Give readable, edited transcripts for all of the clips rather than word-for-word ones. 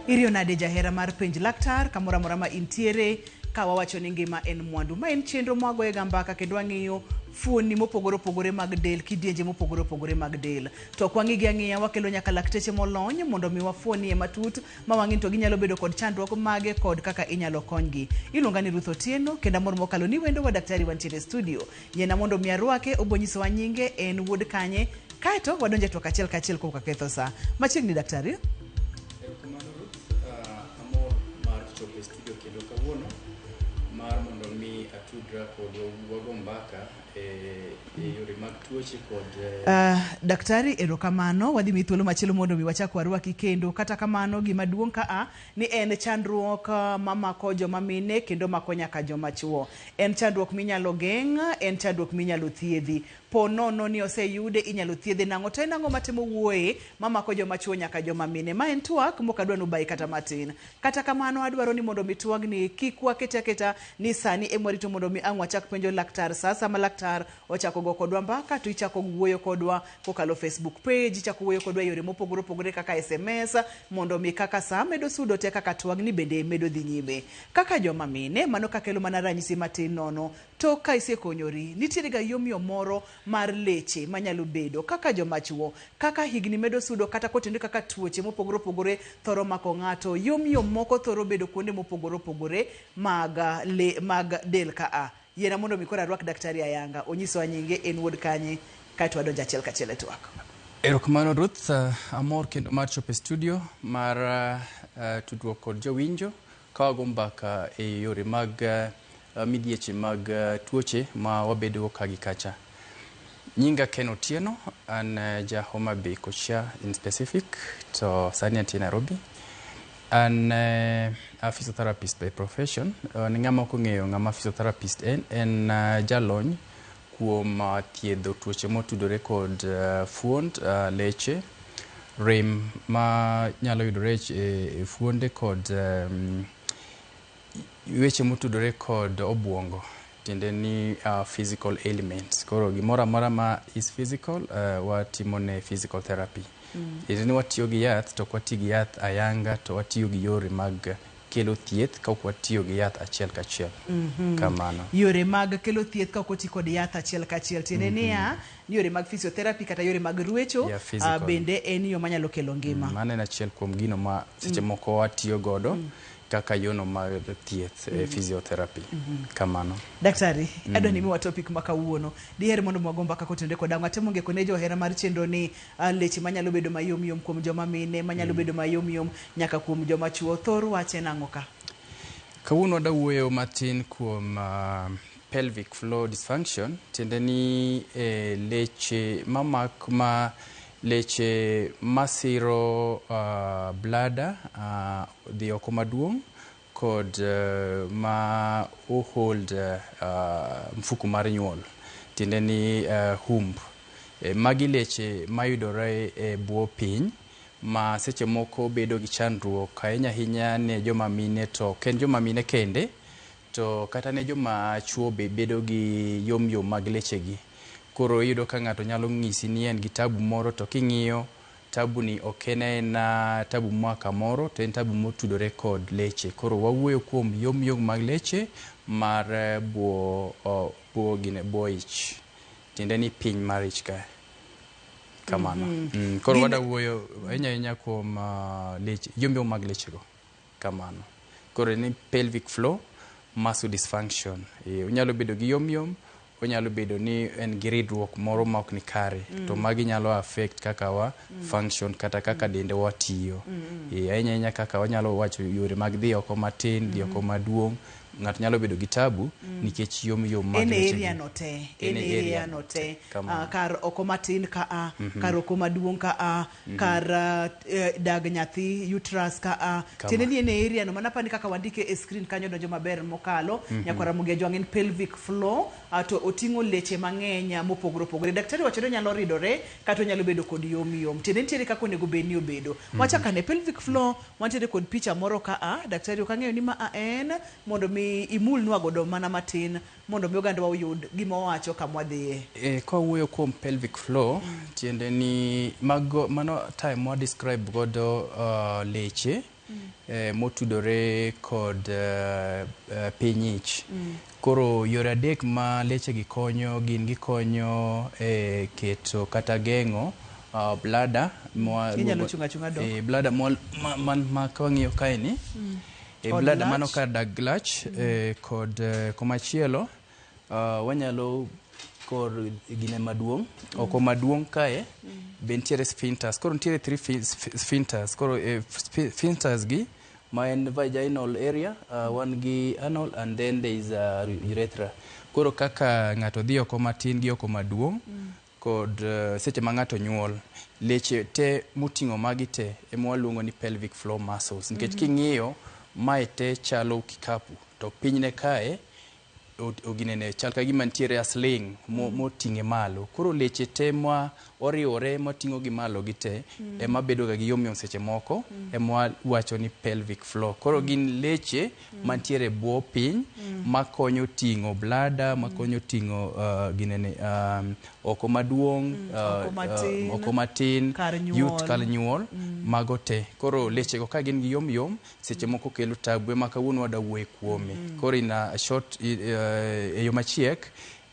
Iriyo nade jahera mar penj laktar kamoro amora ma intiere ka wawacho ni ngima en mwandu. Ma en chenro mwagoyega mbaka kendo wang'iyo fuonni mopogore opogore mag del, kidienje mopogore opogore mag del. To ok wang'igi ang'iya, wakelo nyaka lakteche molony mondo mi wafuonie matut ma wang'i to ginyalo bedo kod chandruok mage kod kaka inyalo konygi. Iluonga ni Ruth Otieno kendo amor mokalo ni wendo wa daktari wantiere e studio. Yiena mondo mi arwake, obo nyisowa nyinge, en wuod kanye, kaeto wadonjo e twak achiel kachiel kapok waketho sa. Machiegni daktari. Erokamano Ruth, amor mar chopo e studio kendo kawuono mar mondo mi atudra kod wago mbaka e yore mag tuoche kod Daktari erokamano, wadhi miyi thuolo machielo mondo mi wachak warwaki kendo. Kata kamano gima duong' ka a ni en chandruok mamako joma mine kendo mako nyaka joma chuo. En chandruok minyalo geng', en chandruok minyalo thiedhi. Po nono ni oseyude inyalo thiedhe nang'o to en ang'o matemo wuoye mamako joma chuo nyaka joma mine. Ma en twak mok adwa nubayi kata matin. Kata kamano adwaro ni mondo mi twagni kik wakete aketa ni sani ema warito mondo mi ang' wachak penjo laktar. Sa asaya ma laktar ochako go kodwa mbaka to ichako wuoyo kodwa kokalo Facebook page, ichako wuoyo kodwa e yore mopogore opogore kaka SMS mondo mi kaka sa medo sudo te kaka twagni bende medo dhi nyime. Kaka joma mine, mano kakelo mana ranyisi matin nono. Tok ka isekonyori, nitiere ga yomyom moro mar leche manyalo bedo. Kaka joma chuo, kaka higni medo sudo kata kotenore kaka tuoche mopogore opogore thoro mako ng'ato, yomyom moko thoro bedo kuonde mopogore opogore mag le, mag del ka a. Yiena mondo mi koro arwak daktari ayanga, onyiswa nyinge, en wuod kanye, kaeto wadonjo achiel kachiel e twak. Erokamano Ruth, amor kendo mar chopo e studio mar tudruok kod jowinjo ka wago mbaka e yore mag midhieche mag tuoche ma wabedogo ka gi kacha. Nyinga Ken Otieno, an ja Homa Bay Kochia in specific, to sani antie Nairobi. An a physiotherapist by profession. Ne ng'ama ok ong'eyo ng'ama physiotherapist en jalony kuom thiedho tuoche motudore kod fuond, leche, rem ma nyalo yudore e fuonde kod weche motudore kod obuongo, tiende ni physical ailments. Koro gimoro amora ma is physical, watimo ne physical therapy. Tiende ni watiyo gi yath to ok wati gi yath ayanga to watiyo gi yore mag kelo thieth ka ok watiyo gi yath achiel kachiel. Kamano. Yore mag kelo thieth ka ok oti kod yath achiel kachiel. Tiende niya, ni yore mag physiotherapy kata yore mag ruecho Yeah, bende en yo manyalo kelo ngima. Mano en achiel kuom gino ma seche moko watiyo godo kaka yono mar thieth e physiotherapy. Kamano. Daktari, adwa ni miwa topic ma kawuono. Diher mondo wago mbaka kotenore kod ang'o? Atemo ngeko ne johera mar chenro ni leche manyalo bedo mayom yom kuom joma mine, manyalo bedo mayom yom nyaka kuom joma chuo. Thor wach en ang'o ka? Kawuono wadwa wuoyo matin kuom pelvic floor dysfunction, tiende ni leche mamak ma leche masiro bladder dhi oko maduong' kod ma ohold mfuku mar nyuol, tiende ni humb. Magi leche mayudore e bwo piny ma seche moko bedo gi chandruok ahinya ahinya ne joma mine, to ok en joma mine kende, to kata ne joma chuo be bedo gi yom yom mag lechegi. Koro iyudo ka ng'ato nyalo ng'isi ni en gi tabu moro to king'iyo tabu ni ok en aena tabu moa kamoro to en tabu motudore kod leche. Koro wawuoyo kuom yom yom mag leche mar bwo bwo gine bwo ich. Tiende ni piny mar ich kae. Kamano. Koro wadwa wuoyo ahinya ahinya kuom leche, yom yom mag lechego. Kamano. Koro ni pelvic floor muscle dysfunction. Onyalo bedo gi yom yom, onyalo bedo ni en gi ridruok moro ma ok ni kare. To magi nyalo affect kaka wa function kata kaka dendwa tiyo. Ahinya ahinya kaka wanyalo wacho yore mag dhi oko matin, dhi oko maduong'. Ng'ato nyalo bedo gi tabu nikech yom yom mag En e lechegi. area no te. En En e e area area no no te. te. Kamano. Kar oko matin ka a, kar oko maduong' ka a, kar dag nyathi uterus ka a. Tiende ni en e area no mana apani kaka wandike e screen kanyo donjo maber mokalo. Nyakwar Ramogi Ajwang' en pelvic floor to oting'o leche mang'eny mopogore opogore. Daktari wacho ni onyalo ridore kata onyalo bedo kod yom yom. Tiende nitiere kaka onego bed ni obedo. Wachak ane pelvic floor wantiere kod picha moro ka a, daktari ok ang'eyo ni ma a en mondo mi mi imulnwa godo mana matin mondo mi ogandawa oyud gima wawacho kama wadhiye. Kawuoyo kuom pelvic floor, tiende ni mago, mano time mwa describe godo leche motudore kod piny ich. Koro yore adek ma leche gi konyo gin gikonyo e keto kata geng'o bladder mwa Inyalo chung' achung'a dok. Bladder ma ka wang'iyo kae ni Od bladder mano lach. Kar dag lach kod komachielo wanyalo kor gine maduong' oko maduong' kae be nitiere sphincters. Koro nitiere three sphincters. Koro sphincters gi ma en vaginal area, wan gi anal and then there is a urethra. Koro kaka ng'ato dhi oko matin gi oko maduong' kod seche ma ng'ato nyuol, leche te moting'o magi te ema waluongo ni pelvic floor muscles, nikech king'iyo mae te chalo kikapu to pinyne kae oginene chal ka gima nitiere a sling moting'e malo. Koro leche te ma oriwore moting'o gi malo gi te ema bedo ga gi yomyom seche moko ema wawacho ni pelvic floor. Koro gin leche mantiere e bwo piny makonyo ting'o bladder, makonyo ting'o ginene oko maduong', oko matin, oko matin, kar yut nyuol. Kar nyuol, mago te. Koro lechego ka gin gi yom yom seche moko kelo tabu ema kawuono wadwa wuoye kuome. Koro in a short, e yo machiek,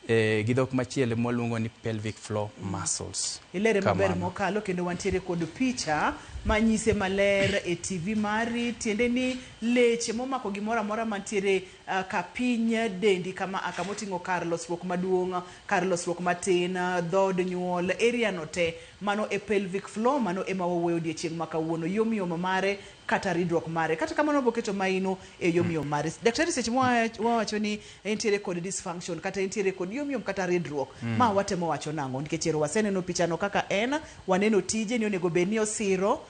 gi dhok machielo mwaluongo ni pelvic floor muscles. Ilere maber Kamano. mokalo kendo wantiere kod picha manyise maler e TV mari, tiende ni leche momako gimoro amora mantiere ka piny dendi kama kamoting'o kar losruok maduong', kar losruok matin, dhood nyuol, area no te, mano e pelvic floor. Mano ema wawuoyo odiechieng' ma kawuono, yomyom mare kata ridruok mare. Kata kamano boketo maino e yomyom mare. Daktari, seche mwawacho ni entiere kod dysfunction kata entiere kod yomyom kata ridruok, ma watemo wacho nang'o? Nikech ero waseneno pichano kaka en, waneno tije ni onego bed ni osiro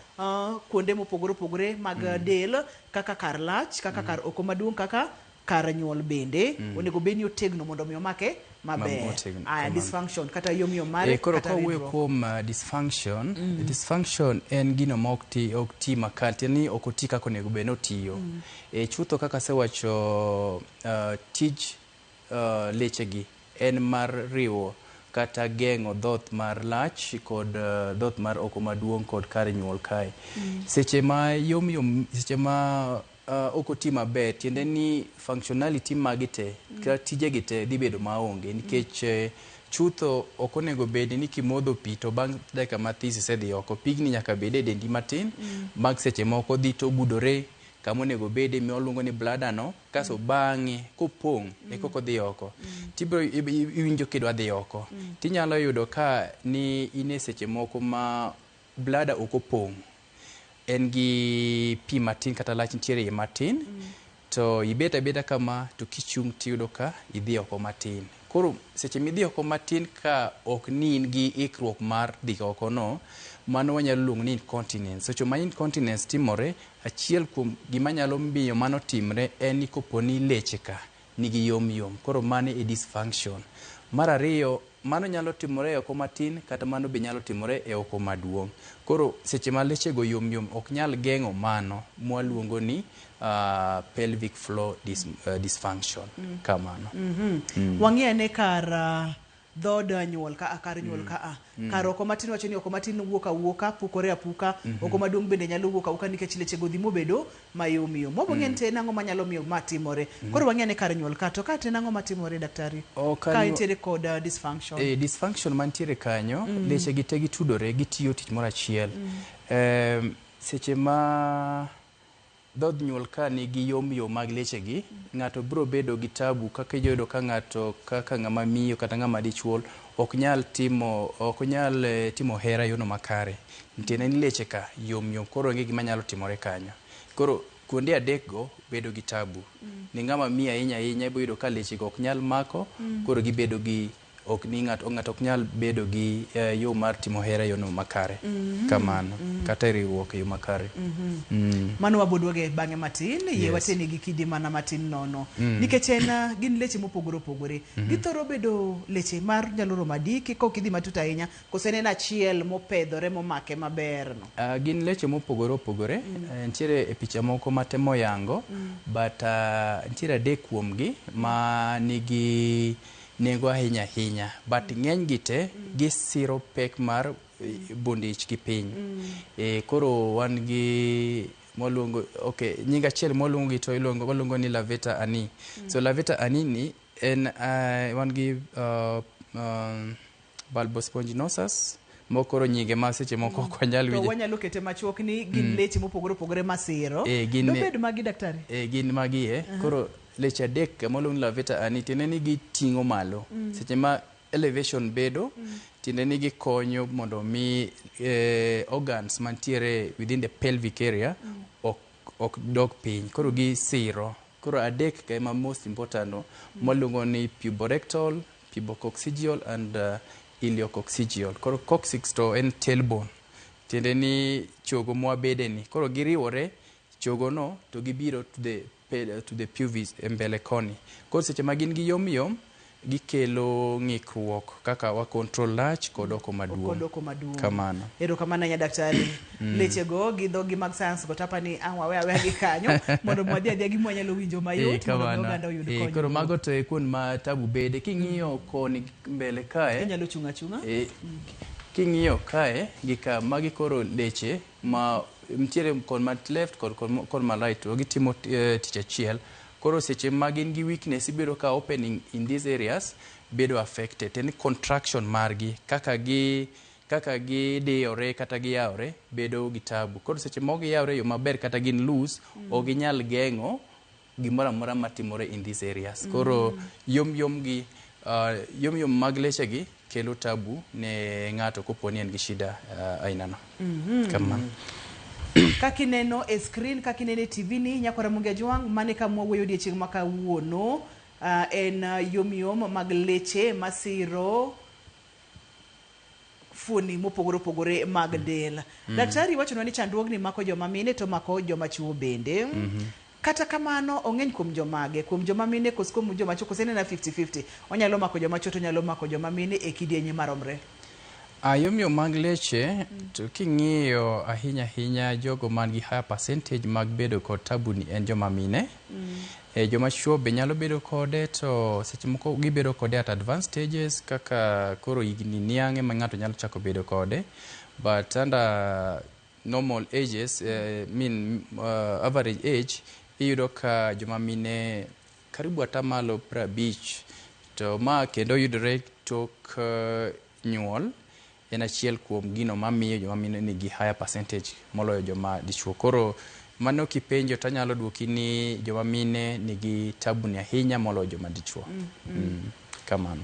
kuonde mopogore opogore mag del, kaka kar lach, kaka kar oko maduong', kaka kar nyuol bende onego bed ni otegno mondo mi omake maber. Motegno, Aya, kamano. dysfunction kata yomyom mare Koro kata kawuoyo ridruok. kuom dysfunction, dysfunction en gino ma ok ti makare, tiende ni ok oti kaka onego bed ni otiyo. Chutho kaka asewacho, tij lechegi en mar riwo kata geng'o dhoth mar lach kod dhoth mar oko maduong' kod kar nyuol kae. Seche ma yom yom, seche ma ok oti maber, tiende ni functionality magi te kata tijegi te dhi bedo maonge, nikech chutho ok onego bed ni kimodho pi to bang' dakika mathis isedhi oko. Pigni nyaka bed e dendi matin mag seche moko dhi to gudore kama onego bede miwaluongo ni bladder no, kaso bang'e kopong' eka odhi oko. Tibiro iwinjo kidwa dhi oko, tinyalo yudo ka ni in e seche moko ma bladder ok opong', en gi pi matin kata lach nitiere iye matin, to ibet abeta kama to kichung' tiyudo ka idhi oko matin. Koro seche midhi oko matin ka ok ni in gi ikruok mar dhi oko no, mano wanyalo luongo ni incontinence. Seche ma incontinence timore, achiel kuom gima nyalo miyo mano timre en ni kopo ni leche ka nigi yom yom. Koro mano e dysfunction. Mar ariyo, mano nyalo timore e oko matin kata mano be nyalo timore e oko maduong'. Koro seche ma lechego yom yom ok nyal geng'o mano mwaluongo ni pelvic floor dysfunction. Kamano. Wang'i ane kar dhood nyuol ka a, kar nyuol ka a, kar oko matin. Wacho ni oko matin wuok awuoka, pukore apuka. Oko maduong' bende nyalo wuok awuoka nikech lechego dhi mobedo mayomyom. Wabo ng'e ni to en ang'o manyalo miyo ma timore. Koro wang'i ane kar nyuol ka, to ka to en ang'o matimore, daktari, Oh, kar ka entiere kod dysfunction? Dysfunction mantiere kanyo, leche gi te gitudore, gitiyo tich moro achiel. Seche ma dhood nyuol ka nigi yom yom mag lechegi, ng'ato biro bedo gi tabu kaka iyudo ka ng'ato kaka ng'ama miyo kata ng'ama dichuo ok nyal timo hera e yorno makare. Tiende ni leche ka yom yom, koro onge gima nyalo timore kanyo. Koro kuonde adek go bedo gi tabu. Ni ng'ama miyo ahinya ahinya ibiro yudo ka leche go ok nyal mako, koro gibedo gi Ok ni ng'ato ng'ato ok nyal bedo gi yo mar timo hera e yono makare. Kamano. Kata e riwruok e yo makare. Mano waboduoge bang'e matin yie. Yes. Wateni gi kidi mana matin nono nikech en gin leche mopogore opogore. Githoro bedo leche mar nyalo romo adi kok idhi matut ahinya koso en achiel mopedhore momake maber no? Gin leche mopogore opogore. Nitiere e picha moko matemo yango, but nitiere adek kuomgi ma nigi nengo ahinya ahinya, but ng'eny gi te gisiro pek mar bund ich gi piny. Koro wan gi mwaluongo, okay, nying achiel mwaluongo gi to iluongo waluongo ni levator ani. So levator ani ni en wan gi bulbospongiosus mokoro nyinge ma seche moko ok wanyal To winjo. Wanyalo kete machuok ni gin leche mopogore opogore masiro. Gin Dobed magi, daktari? Gin magi e. Koro leche adek moluong ni levator ani tiende ni giting'o malo. Seche ma elevation bedo, tiende ni gikonyo mondo mi organs mantiere within the pelvic area ok dog piny. Koro gisiro. Koro adek ka ema most important no, mwaluongo ni puborectal, pubococcygeal and iliococcygeal. Koro coccyx to en tailbone. Tiende ni chogo mwabede ni. Koro giriwore chogo no to gibiro to the pubis e mbele koni. Koro seche ma gin gi yom yom, gikelo ng'ikruok kaka wa control lach kod oko maduong'. Kod oko maduong'. Kamano. Erokamano ahinya, daktari. Lechego gi dhogi mag science go tapa ni ang' wawe aweya gi kanyo mondo wadhi adhiya gima wanyalo winjo mayot mondo mi Kamano. oganda oyud Koro konyruok. Mago to e kuond ma tabu bede. King'iyo koni mbele kae, Inyalo chung' achung'a. King'iyo kae gi ka, magi koro leche ma nitiere kon ma left kod kon ma right to gitimo tich achiel. Koro seche ma gin gi weakness ibedo ka opening in these areas bedo affected. En contraction margi kaka gidiyore kata giyawre bedo gi tabu. Koro seche ma ok giyawre e yo maber kata gin loose, ok ginyal geng'o gimoro amora matimore in these areas. Koro yom yom gi yom yom mag leche gi kelo tabu ne ng'ato kopo ni en gi shida aina no. Kamano. Kaka ineno e screen, kaka ineno e TV ni nyakwara Mungi Ajwang', mane kama wawuoyo odiechieng' ma kawuono en yom yom mag leche masiro fuoni mopogore opogore mag del. Daktari wachonwa ni chandruogni mako joma mine to mako joma chuo bende. Kata kamano ong'eny kuom jomage, kuom joma mine koso kuom joma chuo koso en ena 50-50? Onyalo mako joma chuo to onyalo mako joma mine e kidienye maromre? Yomyom mag leche to king'iyo ahinya ahinya jogo man gi higher percentage mag bedo kod tabu ni en joma mine. Joma chuo be nyalo bedo kode to seche moko gibedo kode at advanced stages kaka koro higni niang' ema ng'ato nyalo chako bedo kode, but under normal ages, mean average age, iyudo ka joma mine karibu atamalo 50. To ma kendo yudore tok nyuol en achiel kuom gino mamiyo joma mine nigi higher percentage moloyo joma dichuo. Koro mano kipenjo tanyalo duoki ni joma mine nigi tabu ni ahinya moloyo joma dichuo. Kamano.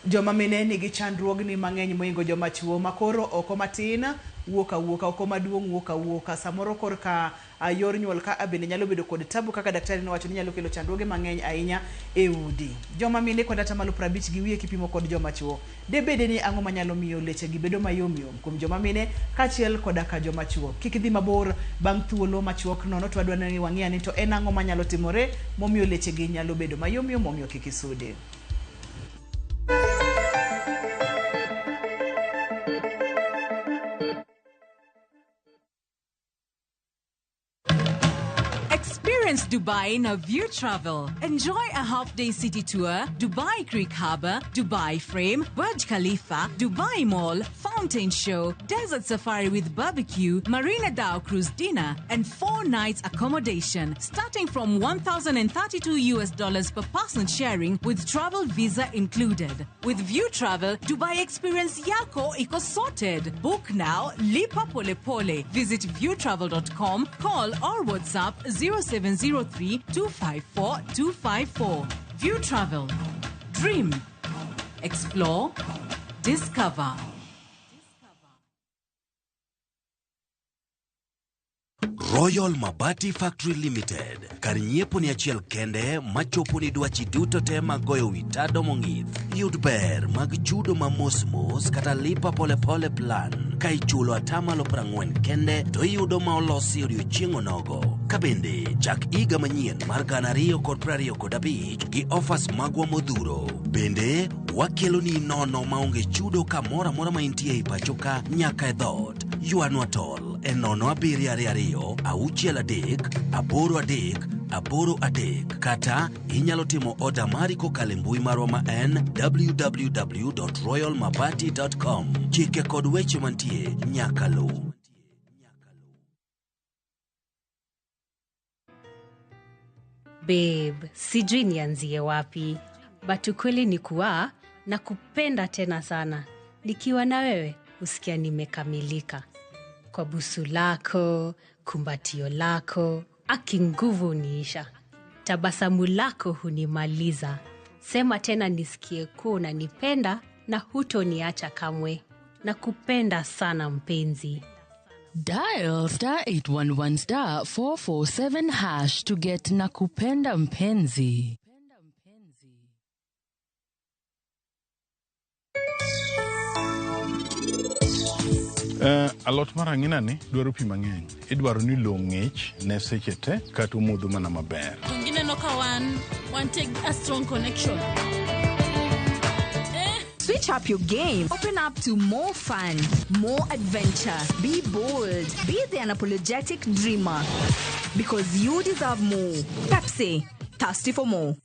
Joma mine nigi chandruogni mang'eny mohingo joma chuo ma koro oko matin wuok awuoka, oko maduong' wuok awuoka, samoro korka yor nyuol ka bende nyalo bedo kod tabu kaka daktari nowacho ni nyalo kelo chandruoge mang'eny ahinya e udi. Joma mine kod atamalo 50 gi wiye kipimo kod joma chuo. Debede ni ang'o manyalo miyo leche gi bedo mayom yom kuom joma mine kaachiel koda ka joma chuo? Kik idhi mabor, bang' thuolo machuok nono to wadwa ni wang'i ane to en ang'o manyalo timore momiyo leche gi nyalo bedo mayom yom momiyo kik isude. Experience Dubai in a View Travel. Enjoy a half-day city tour, Dubai Creek Harbour, Dubai Frame, Burj Khalifa, Dubai Mall, Fountain Show, Desert Safari with barbecue, Marina Dhow Cruise dinner, and 4 nights accommodation, starting from $1,032 US dollars per person sharing with travel visa included. With View Travel, Dubai experience yako iko sorted. Book now, lipa pole pole. Visit viewtravel.com, call or WhatsApp 0703 254 254. View Travel. Dream. Explore. Discover. Royal Mabati Factory Limited, kar nyiepo ni achiel kende machopo ni dwachi duto te mag goyo wi tado mong'ith. Yud ber mag chudo ma mos mos kata lipa polepole plan ka ichulo atamalo 40 kende to iyudo ma olosi odiochieng' onogo. Ka bende chak higa manyien mar 2025 gi offers magwa modhuro. Bende wakeloni nono maonge chudo kamoro amora ma intie ei pacho ka nyaka e dhoot. Ywanwa tol e 0722 63 83 83 kata inyalo timo oda mari kokalo e mbui marwa ma en www.royalmabati.com. Chike kod weche mantie nyaka luw. Babe, sijui nianzie wapi, but ukweli ni kuwa nakupenda tena sana. Nikiwa na wewe husikia nimekamilika. Kwa busu lako, kumbatio lako, aki nguvu huniisha. Tabasamu lako hunimaliza. Sema tena nisikie kuwa unanipenda na hutoniacha kamwe. Nakupenda sana mpenzi. Dial star 811 star 447 hash to get Nakupenda Mpenzi. Alot mar ang'ina ni dwaro pi mang'eny. Idwaro ni lowo ng'ich ne seche te kata omodho mana maber. Gineno ka wan wantie a strong connection. Switch up your game. Open up to more fun, more adventure. Be bold. Be the unapologetic dreamer. Because you deserve more. Pepsi, thirsty for more.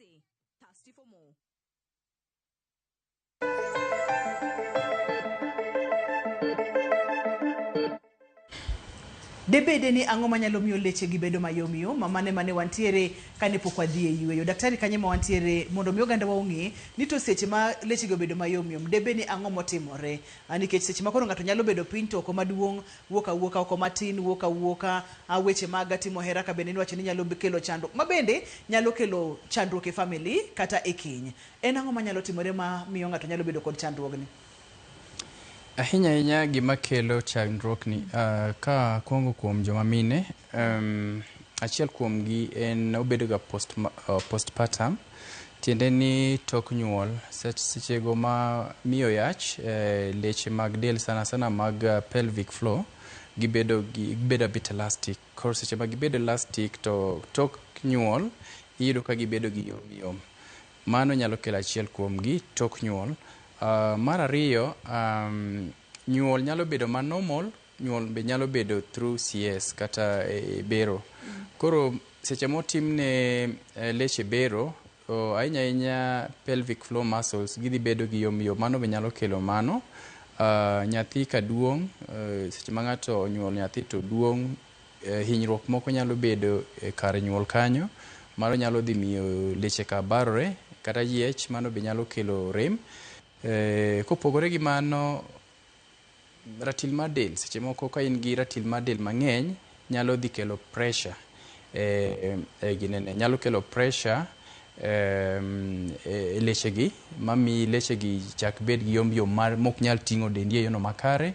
Debede ni ang'o manyalo miyo leche gi bedo mayomyom ma mane mane wantiere kane pok wadhi e yweyo. Daktari kanye ma wantiere mondo mi oganda wa ong'e ni to seche ma leche gi obedo mayomyom debed ni ang'o motimore. Nikech seche ma koro ng'ato nyalo bedo piny to oko maduong' wuok awuoka, oko matin wuok awuoka, weche mag timo hera ka bende niwacho ni nyalo kelo chandruok ma bende nyalo kelo chandruok e family kata e keny. En ang'o manyalo timore ma miyo ng'ato nyalo bedo kod chandruogni? Ahinya ahinya gima kelo chandruok ni ka kwongo kuom joma mine, achiel kuom gi en obedo ga postpartum, tiende ni tok nyuol. Sechego ma miyo yach, leche mag del sana sana mag pelvic floor gibedo a bit elastic. Koro seche ma gibedo elastic to tok nyuol iyudo ka gibedo gi yom yom. Mano nyalo kelo achiel kuom gi tok nyuol. Mar ariyo, nyuol nyalo bedo ma normal, nyuol be nyalo bedo through CS kata bero. Koro seche motimne leche bero, ahinya ahinya pelvic floor muscles gidhi bedo gi yom yom, mano be nyalo kelo mano. Nyathi ka duong', seche ma ng'ato onyuol nyathi to duong', hinyruok moko nyalo bedo e kar nyuol kanyo, mano nyalo dhi miyo leche ka barore kata yiech, mano be nyalo kelo rem. Kopogore gi mano, ratil mar del, seche moko ka in gi ratil mar del mang'eny nyalo dhi kelo pressure ginene, nyalo kelo pressure e leche gi mami leche gi chak bed gi yom yom mar mok nyal ting'o dendi e yono makare.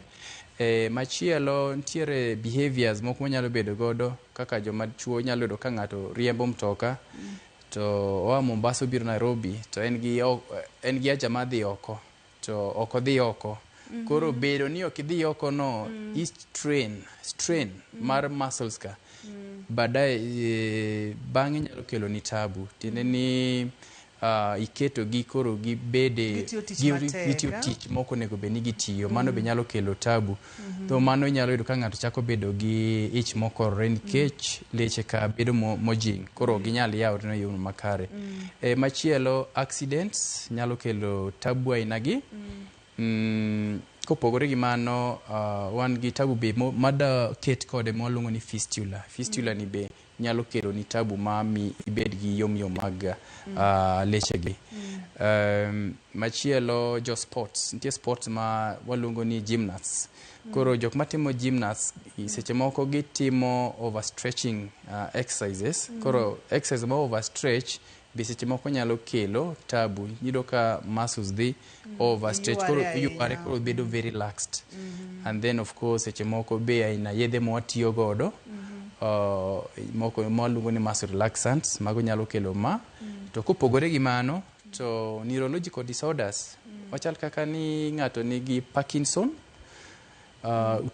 Machielo nitiere behaviors moko manyalo bedo godo kaka joma chuo nyalo yudo ka ng'ato riembo mtoka to oa Mombasa obiro Nairobi to en gi haja mar dhi oko to ok odhi oko. Koro bedo ni ok idhi oko no i strain mar muscles ka baadaye bang'e nyalo kelo ni tabu, tiende ni iketo gi koro gibede gitiyo tich mok onego bed ni gitiyo, mano be nyalo kelo tabu. To mano inyalo yudo ka ng'ato chako bedo gi ich mokorore nikech leche ka bedo mojing', koro ok ginyal yawre e yo makare. Machielo, accidents nyalo kelo tabu aina gi. Kopogore gi mano, wan gi tabu be mada ket kode mwaluongo ni fistula. Fistula ni be nyalo kelo ni tabu ma mi ibed gi yom yom mag leche gi. Machielo, jo sports, nitie sports ma waluongo ni gymnasts. Koro jok matimo gymnasts seche moko gitimo overstretching exercises. Koro exercise ma overstretch be seche moko nyalo kelo tabu. Iyudo ka muscles dhi overstretch, koro yware, koro bedo very relaxed. And then of course seche moko be aina yedhe ma watiyo godo Moko mwaluongo ni muscle relaxants, mago nyalo kelo ma. To kopogore gi mano, to neurological disorders machal kaka ni ng'ato nigi Parkinson,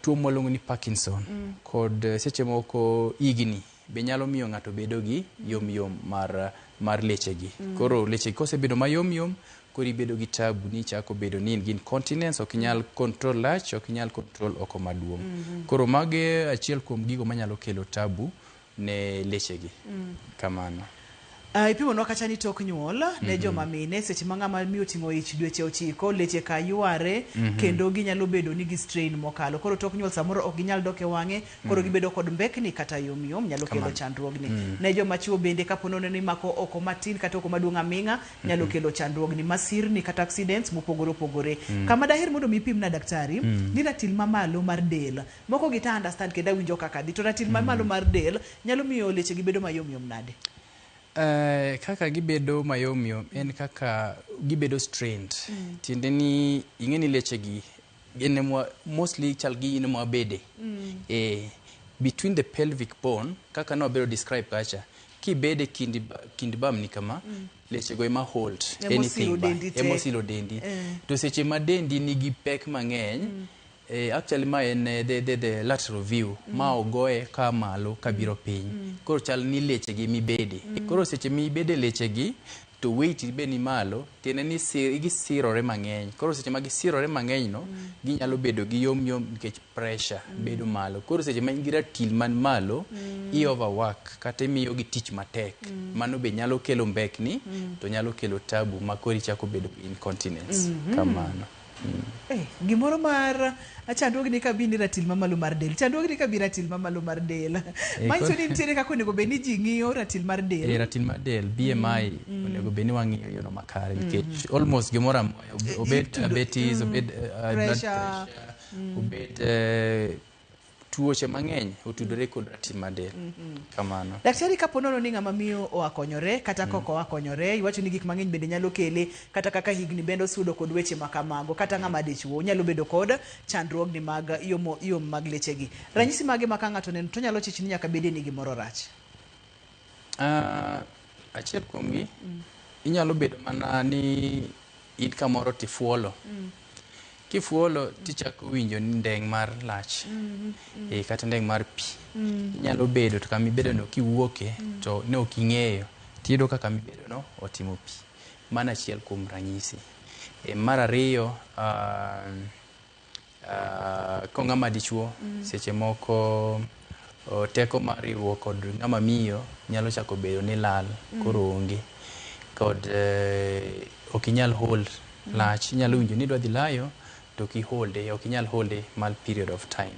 tuo mwaluongo ni Parkinson, kod seche moko higni be nyalo miyo ng'ato bedo gi yom yom mar lechegi. Koro lechegi kosebedo mayom yom, koro ibedo gi tabu ni ichako bedo ni in gi incontinence, ok inyal control lach, ok inyal control oko maduong'. Koro magi achiel kuom gigo manyalo kelo tabu ne lechegi. Kamano. Ipimonwa kacha ni tok nyuol ne joma mine, seche ma ng'ama miyo oting'o ich dweche 9, leche ka yware, kendo ginyalo bedo ni gi strain mokalo. Koro tok nyuol samoro ok ginyal dok e wang'e, koro gibedo kod mbekni kata yom yom, nyalo kelo chandruogni. Ne joma chuo bende, kapo nono ni mako oko matin kata oko maduong' aming'a, nyalo kelo chandruogni, masirni kata accidents mopogore opogore. Kama daher mondo mi ipimna, daktari, ni ratil mamalo mar del. Moko gi ta understand kendo awinjo kaka dhi, to ratil mamalo mar del nyalo miyo leche gi bedo mayom yom nade? Kaka gibedo mayom yom en kaka gibedo strained. Tiende ni ing'e ni lechegi gin emwa, mostly chal gi in mwabede. Between the pelvic bone, kaka nwabedo describe kacha, kibede kind bamni kama, lechego ema hold Ema osiro anything ba, dendi te. Ema osiro dendi. To seche ma dendi nigi pek mang'eny, actually ma en the lateral view, ma ogoye ka malo kabiro piny. Koro chal ni lechegi mibede. Koro seche mibede lechegi, to weight be ni malo, tiende ni gisirore mang'eny. Koro seche ma gisirore mang'eny no, ginyalo bedo gi yom yom nikech pressure bedo malo. Koro seche ma in gi ratil man malo, i overwork kata imiyo gi tich matek. Mano be nyalo kelo mbekni, to nyalo kelo tabu ma koro ichako bedo gi incontinence. Kamano. Gimoro mar chandruogni ka bi ni ratil mamalo mar del, chandruogni ka bi ratil mamalo mar del, manyiso ni nitiere kaka onego bed ni ji ng'iyo ratil mar del. Ratil mar del, BMI, onego bed ni wang'iyo yono makare nikech almost gimoro amora, obed diabetes, obed blood pressure, pressure, obed tuoche mang'eny otudore kod ratil mar del. Kamano. Daktari, kapo nono ni ng'ama miyo oa konyore kata kok oa konyore, iwacho ni gik mang'eny bende nyalo kele, kata kaka higni bende osudo kod weche ma kamago, kata ng'ama dichuo nyalo bedo kod chandruogni mag yomo yom mag lechegi. Ranyisi mage ma ka ng'ato oneno to nyalo chich ni nyaka bedie ni gimoro rach? Achiel kuomgi, inyalo bedo mana ni in kamoro tifuolo. Kifuolo tichako winjo ni ndeng' mar lach, kata ndeng' mar pi. Inyalo bedo to kama ibedo no kiwuoke to ne ok ing'eyo, tiyudo ka kama ibedo no otimo pi. Mano achiel kuom ranyisi. Mar ariyo, ko ng'ama dichuo, seche moko teko mar riwruok kod ng'ama miyo nyalo chako bedo ni lal, koro onge. Kod ok inyal hold lach, inyalo winjo ni idwa dhi layo to ok iholde, ok inyal holde mal period of time.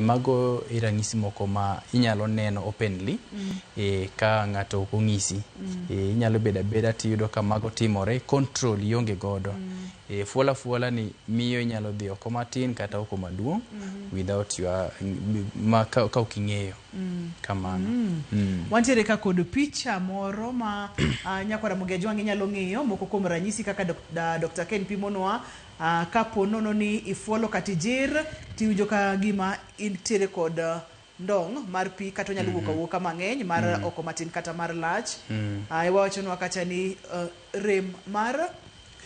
Mago e ranyisi moko ma inyalo neno openly, ka ng'ato ok ong'isi. Inyalo bedo abeda tiyudo ka mago timore, control ionge godo. Fuola fuola ni miyo inyalo dhi oko matin kata oko maduong' without your ma ka ok ing'eyo. Kamano. Wantiere ka kod picha moro ma nyakwara Ramogi Ajwang' inyalo ng'iyo moko kuom ranyisi kaka Dr. Ken pimonwa, kapo nono ni ifuolo kata ijir tiwinjo ka gima intiere kod ndong' mar pi, kata onyalo wuok awuoka mang'eny mar oko matin kata mar lach. Iwachonwa kacha ni rem mar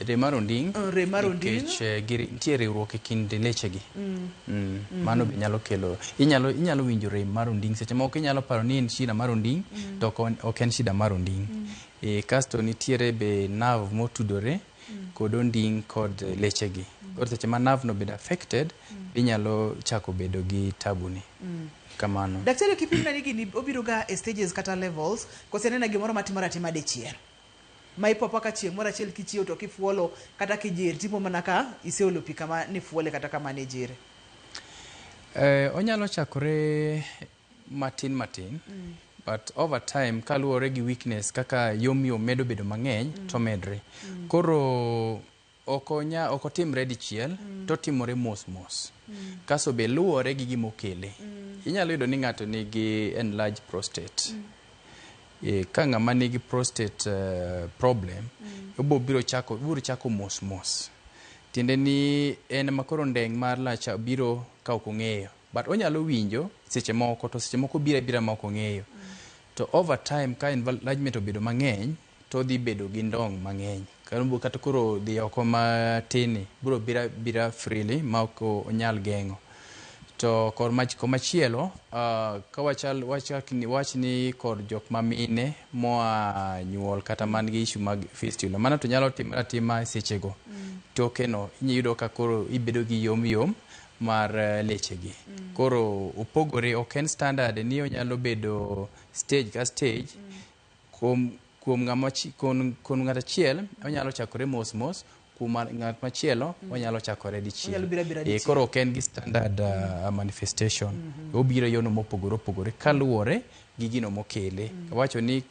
Rem mar onding'. Rem mar onding'. Nikech nitie riwruok e kind lechegi. Mano be nyalo kelo, inyalo winjo rem mar onding'. Seche moko inyalo paro ni en shida mar onding', to ok en shida mar onding'. Kasto nitiere be nerve motudore kod onding' kod lechegi. Koro seche ma nerve no bedo affected, inyalo chako bedo gi tabu ni. Kamano. Daktari, kipimna ni gini obiro ga e stages kata levels, kose en gimoro matimore atima dichiel? Ma ipo ka chieng' moro achiel kichiew to kifuolo kata kijir, tipo mana ka iseolo pi kama nifuole kata kama nijire. Onyalo chakore matin matin, but over time kaluwore gi weakness kaka yom yom medo bedo mang'eny, to medre. Koro ok otimre dichiel, to otimore mos mos. Kaso be luwore gi gima okele. Inyalo yudo ni ng'ato nigi enlarged prostate. Ka ng'ama nigi prostate problem, obiro chako mos mos. Tiende ni en ma koro ndeng' mar lach biro ka ok ong'eyo. But onyalo winjo seche moko, to seche moko biro abira ma ok ong'eyo. To over time ka enlargement obedo mang'eny, to odhi bedo gi ndong' mang'eny. Kata koro dhi oko matin ni biro biro abira freely ma ok onyal geng'o. To kor mach komachielo, ka wachal wachak ni wach ni kor jok ma mine moa nyuol kata man gi issue mag fistula, mano to nyalo timore atima e sechego. Toke no inyalo yudo ka koro ibedo gi yom yom mar lechegi. Koro opogore, ok en standard ni onyalo bedo stage ka stage. Kuom ng'ama kuom ng'at achiel onyalo chakore mos mos, kuom ng'at machielo onyalo chakore dichiel. Onyalo biro abira dichiel. Koro ok en gi standard manifestation. Obiro e yono mopogore opogore kaluwore gi gino mokele. Wacho ni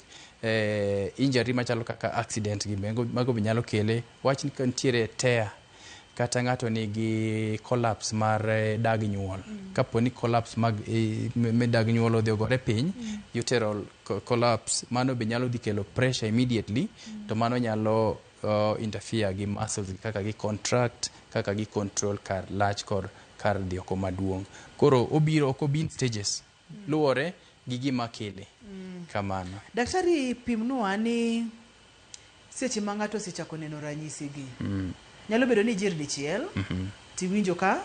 injury machalo kaka accident gi mago be nyalo kele. Wach ni ka nitiere tear kata ng'ato nigi collapse mar dag nyuol. Kapo ni collapse mag me dag nyuol odhi ogore piny, uteral collapse, mano be nyalo dhi kelo pressure immediately, to mano nyalo interfere gi muscles kaka gi contract, kaka gi control kar lach kod kar dhi oko maduong'. Koro obiro, ok obi in stages. Luwore gi gima kele. Kamano. Daktari, pimnwa ni seche ma ng'ato osechako neno ranyisi gi. Nyalo bedo ni ijir dichiel, tiwinjo ka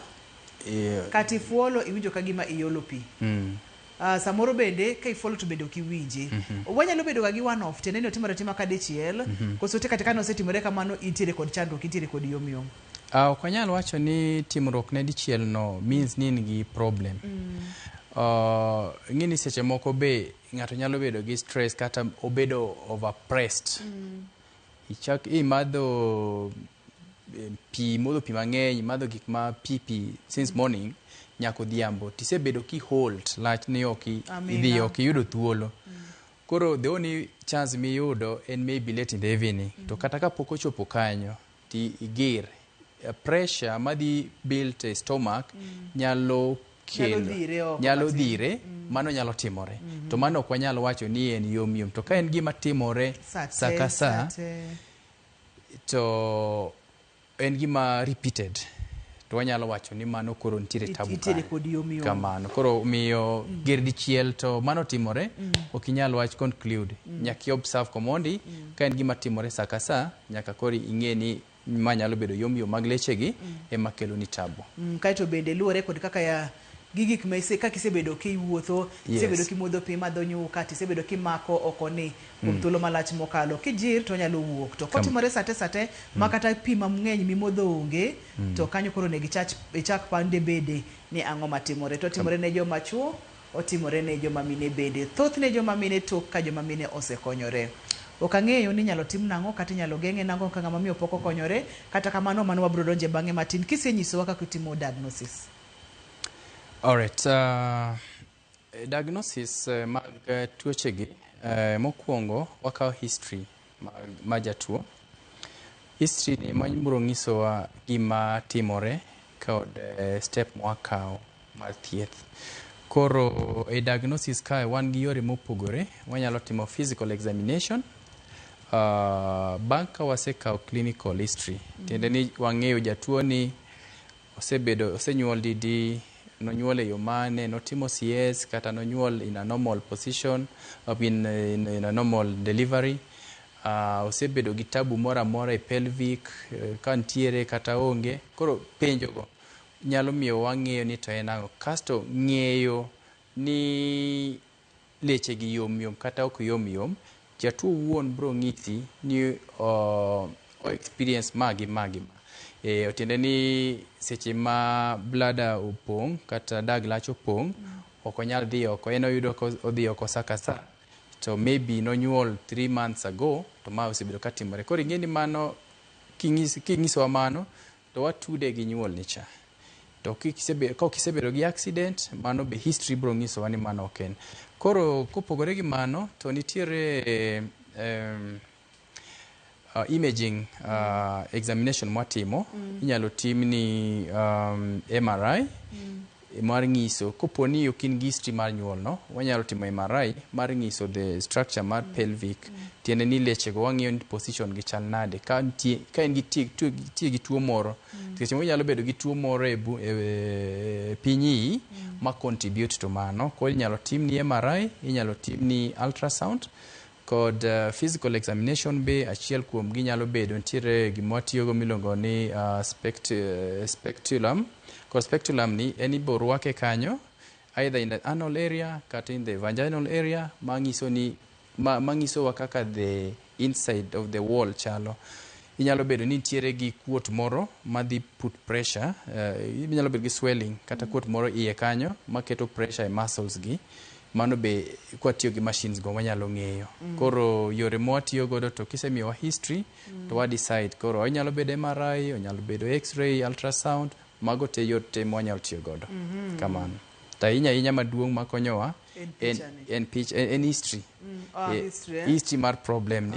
kata ifuolo iwinjo ka gima iolo pi. Samoro bende ka ifuolo to bende ok iwinje. Wanyalo bedo ga gi one off, tiende ni otimore atima ka dichiel, koso te kata ka nosetimore kamano intiere kod chandruok, intiere kod yom yom. Ok wanyal wacho ni timruok ne dichiel no means ni in gi problem. Ing'e ni seche moko be ng'ato nyalo bedo gi stress kata obedo overpressed. Ichak imadho pi, imodho pi mang'eny, imadho gik ma pi pi since morning nyaka odhiambo, tisebedo ki hold lach ni ok Amina. idhi ok iyudo thuolo. Koro the only chance miyudo en maybe late in the evening. To kata kapok ochopo kanyo, ti igir. Pressure madhi build e stomach nyalo kelo Nyalo dhire oko nyalo matin. dhire, mano nyalo timore. To mano ok wanyal wacho ni en yom yom. To ka en gima timore Sate, sa ka sa, sate. to en gima repeated, to wanyalo wacho ni mano koro nitiere tabu Nitiere kanyo. kod yom yom. Kamano. Koro miyo ger dichiel to mano timore, ok inyal wach conclude. Nyaka i observe komondi, ka en gima timore sa ka sa, nyaka koro ing'e ni ma nyalo bedo yom yom mag lechegi ema kelo ni tabu. Kaeto bende luwore kod kaka ya gi gik ma ise kaka isebedo kiwuotho, isebedo kimodho pi, imadho nyuka, tisebedo kimako oko ni kuom thuolo malach mokalo. Kijir to onyalo wuok. To kotimore sate sate ma kata pi mang'eny mimodho onge, to kanyo koro onego ichak pande bede ni ang'o matimore. To otimore ne joma chuo, otimore ne joma mine bende. Thothne joma mine tok ka joma mine osekonyore. Ok ang'eyo ni inyalo tim nang'o kata inyalo geng'e nang'o ka ng'ama miyo pok okonyore. Kata kamano mano wabiro donje bang'e matin kisenyisowa kaka itimo diagnosis. Alright, diagnosis mag tuochegi, mokwongo wakawo history mag jatuo. History ni ema biro nyisowa gima timore kod step mwakawo mar thieth. Koro e diagnosis kae wan gi yore mopogore. Wanyalo timo physical examination. Bang' ka wasekawo clinical history, tiende ni wang'eyo jatuo ni osebedo osenyuol didi, nonyuol e yo mane, notimo CS kata nonyuol in a normal position, in a normal delivery. Osebedo gi tabu moro amora e pelvic, ka ntiere kata onge. Koro penjo go nyalo miyo wang'eyo ni to en ang'o. Kasto ng'eyo ni leche gi yom yom kata ok yom yom, jatuo wuon biro ng'isi ni o experience ma gi ma gi ma. Tiende ni seche ma bladder opong' kata dag lach opong', ok onyal dhi oko. En oyudo ka odhi oko sa ka sa. To maybe nonyuol 3 months ago, to ma osebedo ka timore. Koro ing'e ni mano, king'isowa mano, to watude gi nyuol ni cha. To ka ok isebedo gi accident, mano be history biro nyisowa ni mano ok en. Koro kopogore gi mano, to nitiere imaging examination mwatimo. Inyalo timni MRI. Mar ng'iso kopo ni ok in gi history mar nyuol no, wanyalo timo MRI mar ng'iso the structure mar pelvic. Tiende ni lechego wang'iyo ni position gi chal nade ka nitie ka in gi tie gi tuo moro. Nikech inyalo bedo gi tuo moro e, bu, e, e piny iyi ma contribute to mano. Koro inyalo timni MRI, inyalo timni ultrasound kod physical examination be achiel kuom gi nyalo bedo nitiere gima watiyogo miluongo ni speculum. Kod speculum ni en ibo rwake kanyo either in the anal area kata in the vaginal area manyiso ni manyisowa kaka the inside of the wall chalo. Inyalo bedo ni nitiere gi kuot moro madhi put pressure, inyalo bedo gi swelling kata kuot moro iye kanyo maketo pressure e muscles gi. Mano be kwatiyo gi machines go wanyalo ng'eyo. Koro yore mwatiyo godo to kisemiyowa history to wa decide koro onyalo bedo MRI, onyalo bedo x-ray, ultrasound, mago te yor te mwanyalo tiyo godo. Kamano. To ahinya ahinya maduong' makonyowa En en, pichani. en, pich, en history. History, eh? History mar problem ni.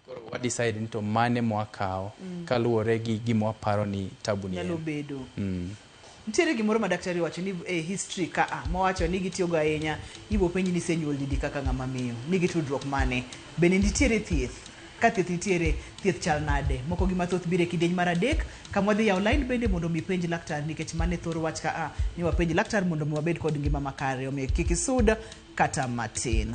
Koro wa decide ni to mane mwakawo kaluwore gi gima waparo ni tabu ni Nyalo en. bedo. Nitiere gimoro ma daktari wacho ni e history ka a mowacho ni gitiyogo ahinya ibo penji ni isenyuol didi kaka ng'ama miyo nigi tudruok mane bende nitiere thieth ka thieth nitiere thieth chal nade moko gi mathoth biro e kidieny mar adek kama wadhi yawo line bende mondo mi penj laktar nikech mane thor wach ka a ni wapenj laktar mondo mi wabed kod ngima makare omiyo kik isud kata matin.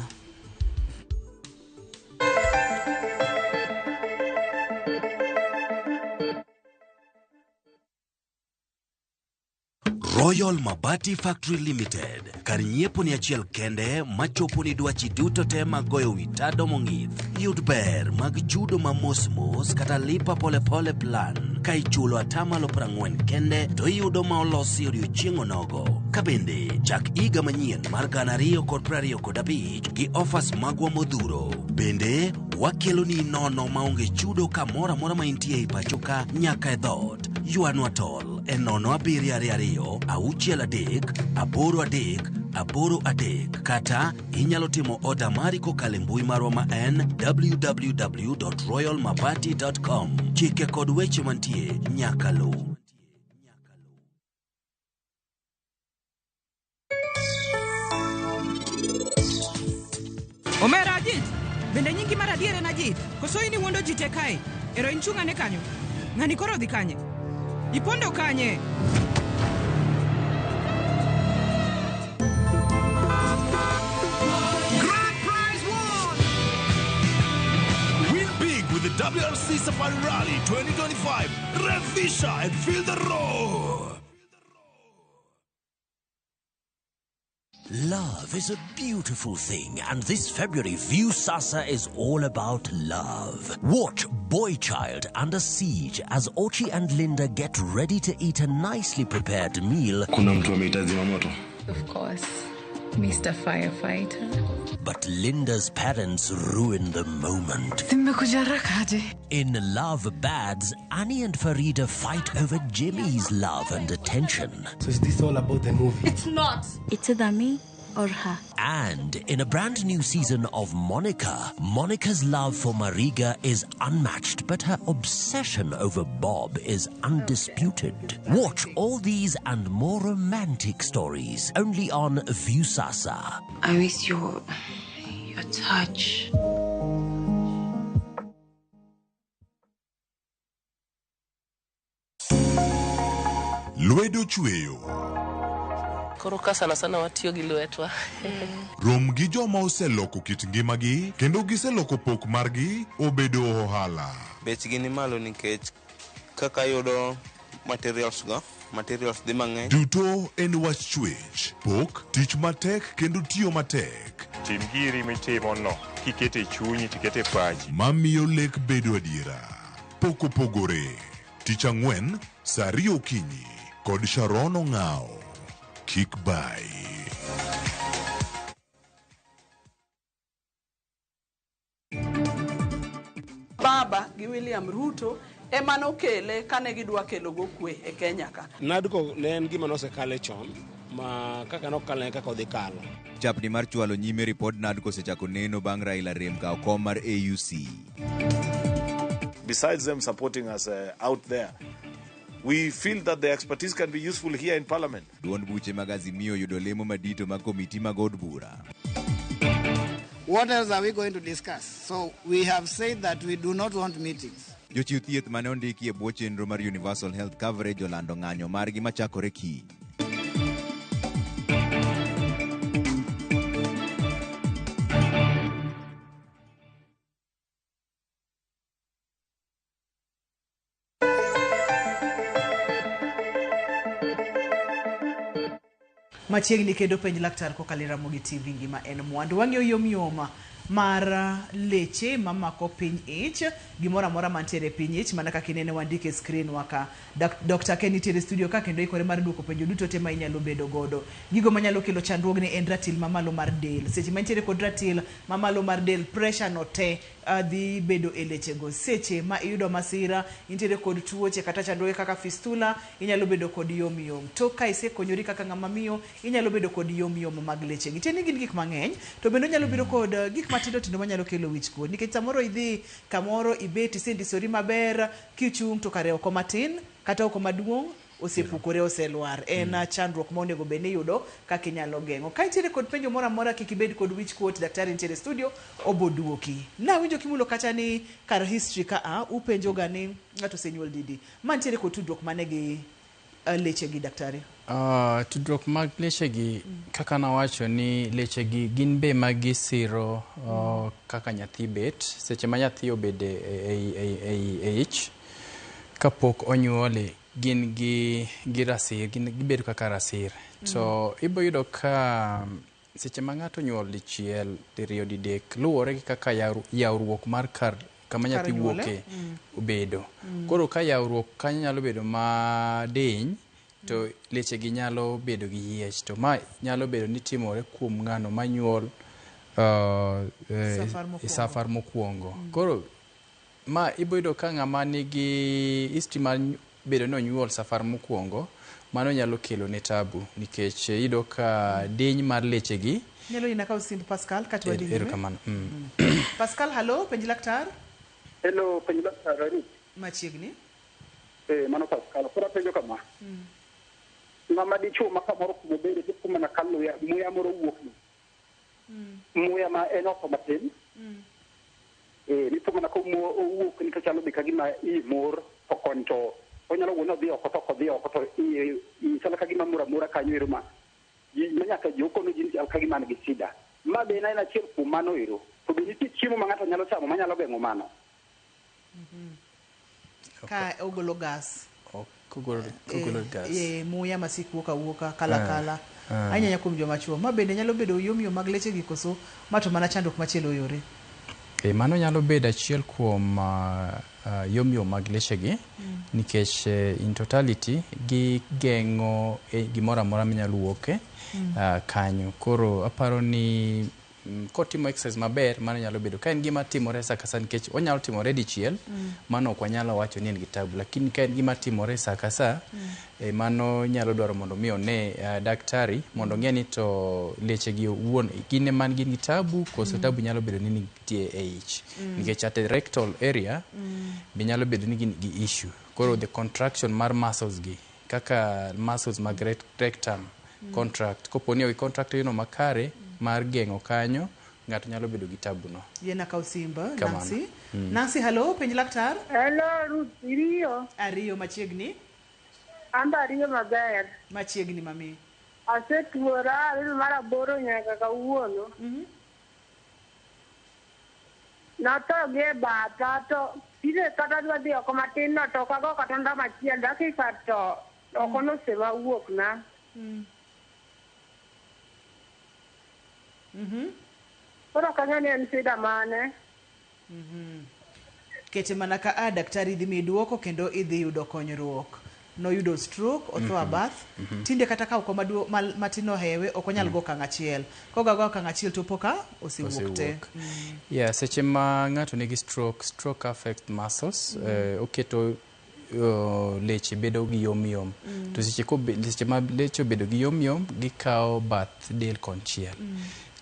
Royal Mabati Factory Limited, kar nyiepo ni achiel kende machopo ni dwachi duto te mag goyo wi tado mong'ith. Yud ber mag chudo ma mos mos kata lipa polepole plan ka ichulo atamalo 40 kende to iyudo ma olosi odiochieng' onogo. Ka bende chak higa manyien mar 2025 gi offers magwa modhuro. Bende wakeloni nono maonge chudo kamoro amora ma intie ei pacho ka nyaka e dhoot. Ywanwa tol e 0722 63 83 83 kata inyalo timo oda mari kokalo e mbui marwa ma en www.royalmabati.com. Chike kod weche mantie nyaka luw. Omera Ajit, bende nyingi mar adier en Ajit? Koso in iwuondo ji te kae? Ero in chung' ane kanyo. Ng'ani koro odhi kanye? Ipondo kanye? Grand prize won! Win big with the WRC Safari Rally 2025. Rev Fisher and feel the roar. Love is a beautiful thing, and this February, Viusasa is all about love. Watch Boy Child Under Siege as Ochi and Linda get ready to eat a nicely prepared meal. Kuna mtu ameita zimamoto. Of course, Mr. Firefighter. But Linda's parents ruin the moment. Zimekuja haraka aje? In Love Bads, Annie and Farida fight over Jimmy's love and attention. So is this all about the movie? It's not. It's either me or her. And in a brand new season of Monica, Monica's love for Mariga is unmatched, but her obsession over Bob is undisputed. Watch all these and more romantic stories only on Viusasa. I miss your touch. Lwedo chweyo. Koro ka sana sana watiyo gi lwetwa. Rom gi joma oseloko kit ngimagi kendo giseloko pok margi obedo ohala. Bechgi ni malo nikech kaka yudo materials go, materials dhi mang'eny. Duto en wach chwech, pok, tich matek kendo tiyo matek. Tim giri mitimo no kikete e chunyi tikete e pachi. Mamiyo lek bedo adiera. Pok opogore. Tich ang'wen, saa ariyo okinyi kod Sharon Ong'ao. Kik bai. Baba gi William Ruto ema nokele kane gidwa kelo go kwe e Kenya ka. NADCO ne en gima nosekale chon ma kaka nokalo e kaka odhi kalo. Chapni mar chwalo nyime ripod NADCO osechako neno bang' Raila rem kawo kom mar AUC. Besides them supporting us out there, We feel that the expertise can be useful here in Parliament. Duond buche mag Azimio oyudo lemo madito mag komiti mag od bura. What else are we going to discuss? So we have said that we do not want meetings. Jochiw thieth mane ondiki e bwo chenro mar Universal Health Coverage olando ng'anyo margi machakore kiny. Machiegni kendo penj laktar kokalo e Ramogi TV ngima en mwandu. Wang'iyo yom yom mar leche mamako piny ich, gimoro amora mantiere e piny ich mana kaka inene wandike e screen wa ka. Dr. Ken nitiere e studio ka kendo ikore mar duoko penjo duto te ma inyalo bedo godo. Gigo manyalo kelo chandruogni en ratil mamalo mar del. Seche ma intiere kod ratil mamalo mar del, pressure no te dhi bedo e lechego. Seche ma iyudo masira, intiere kod tuoche kata chandruoge kaka fistula, inyalo bedo kod yom yom. Tok ka isekonyori kaka ng'ama miyo, inyalo bedo kod yom yom mag lechegi. Tiende ni gin gik mang'eny, to bende onyalo bedo kod gik matindo tindo manyalo kelo wich kuot. Nikech samoro idhi kamoro ibet isendisori maber, kichung' to kare oko matin kata oko maduong' osepukore oselwar. En chandruok ma onego bed ni iyudo kaka inyalo geng'o. Ka intiere kod penjo moro amora kik ibed kod wich kuot, daktari nitiere e studio obo duoki. Nawinjo kimulo kacha ni kar history ka a upenjo ga ni ng'ato osenyuol didi. Ma nitiere kod tudruok mane gi leche gi daktari? Tudruok mag lechegi kaka nawacho ni lechegi gin be ma gisiro kaka nyathi bet seche ma nyathi obede e ich kapok onyuole gin gi rasir gin gibedo kaka rasir to ibo yudo ka seche ma ng'ato onyuol dichiel diriyo didek luwore gi kaka yawruok mar kar kama nyathi wuoke obedo. Koro ka yawruok kanyo nyalo bedo madiny to leche gi nyalo bedo gi yiech to ma nyalo bedo ni timore kuom ng'ano manyuol safar mokwongo. Koro ma ibo yudo ka ng'ama nigi history mar bedo ni onyuol safar mokwongo mano nyalo kelo ne tabu nikech iyudo ka diny mar leche gi nyalo yina kawo simb Pascal kata wadhi nyime. Erokamano. Pascal, hallo, penj laktar. Hello, penj laktar Eric. Machiegni. Mano Pascal. Koro apenjo kama. Ng'ama dichuo ma kamoro kuma obede to kuma na kaluya muya moro wuok ni. Muya ma en oko matin. Nipo mana ka owuok ni to chalo be ka gima iyi mor to koni to onyalo wuon odhi oko to ok odhi oko to iye chalo ka gima mor amora kanyo ero ma nyaka ji okono ji ni chal ka gima an gi shida. Ma be en achiel kuom mano ero. To be nitie chiemo ma ng'ato nyalo chamo manyalo geng'o mano? Ka ogolo gas. Kogolo gas. Muya masik wuok awuoka kala kala. Ahinya kuom joma chuo. Ma bende nyalo bedo yom yom mag leche gi koso ma to mana chandruok machielo yore. Mano nyalo bedo achiel kuom yom yom mag leche gi nikech in totality gigeng'o gimoro amora manyalo wuok kanyo. Koro aparo ni kotimo exercise maber mano nyalo bedo ka en gima timore sa ka sa nikech onyalo timore dichiel mano ok wanyalo wacho ni en gi tabu lakini ka en gima timore sa ka sa mano nyalo dwaro mondo mi one daktari mondo ong'e ni to leche gi owuon gin ema gin gi tabu koso tabu nyalo bedo ni nitie e ich nikech at the rectal area be nyalo bedo ni gin gi issue. Koro the contraction mar muscles gi kaka muscles mag rectum contract kopo ni contract yono makare mar geng'o kanyo ng'ato nyalo bedo gi tabu no. Yena kaw simba Nancy. Nancy, hello, penj laktar. Hello, Ruth, iriyo. Ariyo machiegni. Amba ariyo maber. Machiegni mami. Asetuora ariyo mar aboro nyaka kawuono. Natho gi e batha to tinde kata adwa dhi oko matin no to ok ago kata ndama achiel dakika to oko nosema wuok na. Koro ok ang'e ni en shida mane. Kete mana ka a daktari dhi miyi duoko kendo idhi yudo konyruok. Noyudo stroke, otho a bath. Tinde kata ka oko matin ohewe ok onyal go okang' achiel. Koga go okang' achiel to po ka osewuok te. Yeah, seche ma ng'ato nigi stroke, stroke affect muscles, oketo leche bedo gi yom yom. To seche ma leche obedo gi yom yom, gikawo bath del konchiel.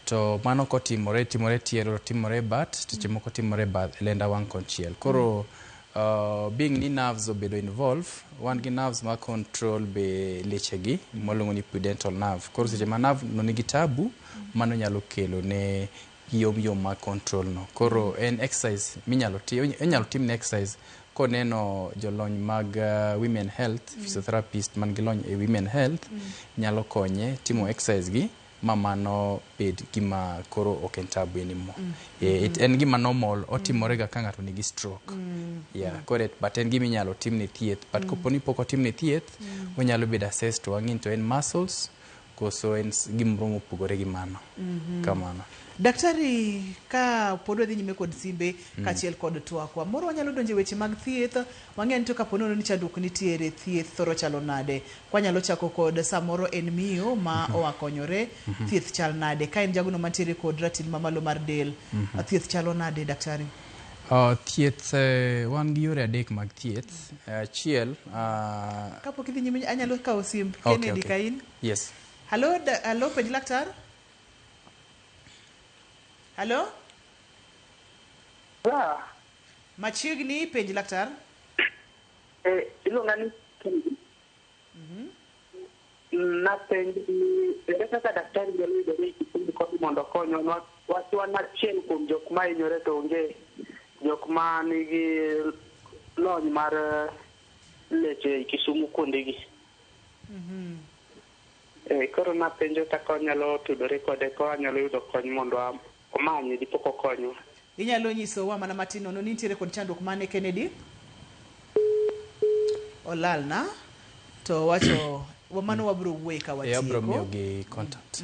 To mano kotimore, timore tielo, timore bat, seche moko timore bath lenda wang' konchiel. Koro Being ni nerves obedo involved, wan gi nerves ma control be lechegi mwaluongo ni pudendal nerve. Koro seche ma nerve no nigi tabu, mano nyalo kelo ne yom yom ma control no. Koro en exercise minyalo tim, inyalo timne exercise koneno jolony mag women health, physiotherapist man gi lony e women health nyalo konye timo exercise gi ma mano bed gima koro ok en tabu anymore. En gima normal, otimore ga ka ng'ato nigi stroke. Yeah, koro but en gima inyalo timne thieth. But kopo ni pok otimne thieth, onyalo bedo assessed to wang'i ni to en muscles koso en gimoro mopogore gi mano. Kamano. Daktari, ka pod wadhi nyime kod simbe kaachiel kod twakwa, moro wanyalo donjo e weche mag thieth. Wang'eyo ni to kapo nono ni chandruok nitiere, thieth thoro chalo nade? Kwanyalo chako kod samoro en miyo ma oa konyore, thieth chal nade? Ka en jagono mantiere kod ratil mamalo mar del, thieth chalo nade, daktari? Thieth, wan gi yore adek mag thieth. Achiel, Kapok idhi nyime, anyalo kawo simb Kennedy Kain. Yes. Halo, halo, penj laktar. Halo? Yeah. Machiegni, penj laktar. Iluonga ni Kennedy. Napenjo ni ere kaka daktari nyalo yudore e Kisumu koni mondo okonywa. Wach wan achiel kuom jok ma hinyore to onge jok ma nigi lony mar leche e Kisumu kuondegi. Koro napenjo kaka wanyalo tudore kode ka wanyalo yudo kony mondo omanye dipo kokonywa. Inyalo nyisowa mana matin nono ni nitiere kod chandruok mane, Kennedy? Olalna to wacho mano wabiro wuoye ka Abiro watieko. miyogi contact.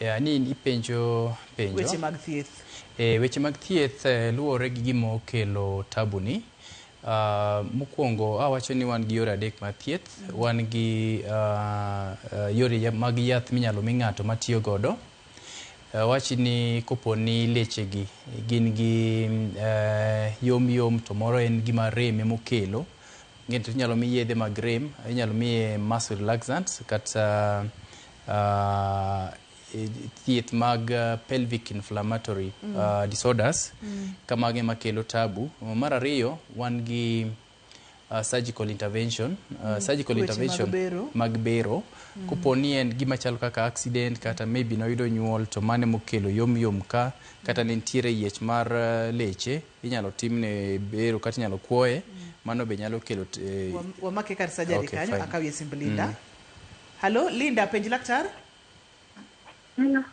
Yeah, ni ipenjo penjo. Weche mag thieth. Weche mag thieth luwore gi gima okelo tabu ni. Mokwongo awacho ni wan gi yore adek mag thieth. Wan gi yore mag yath minyalo mi ng'ato matiyo godo. Wach ni kopo ni lechegi gin gi yom yom to moro en gima rem emokelo. Ng'e to inyalo mi yedhe mag rem, inyalo miye muscle relaxants kata thieth mag pelvic inflammatory disorders kamage ema kelo tabu. Mar ariyo, wan gi surgical intervention, surgical Weche mag intervention bero. mag bero. Kopo ni en gima chalo kaka accident kata maybe noyudo nyuol to mano emokelo yom yom ka, kata ne nitiere yiech mar leche, inyalo timne bero kata inyalo kuoye, mano be nyalo kelo Wamake kar surgery Okay, kanyo, fine. akawie simb Linda. Halo, Linda, penj laktar. Hello.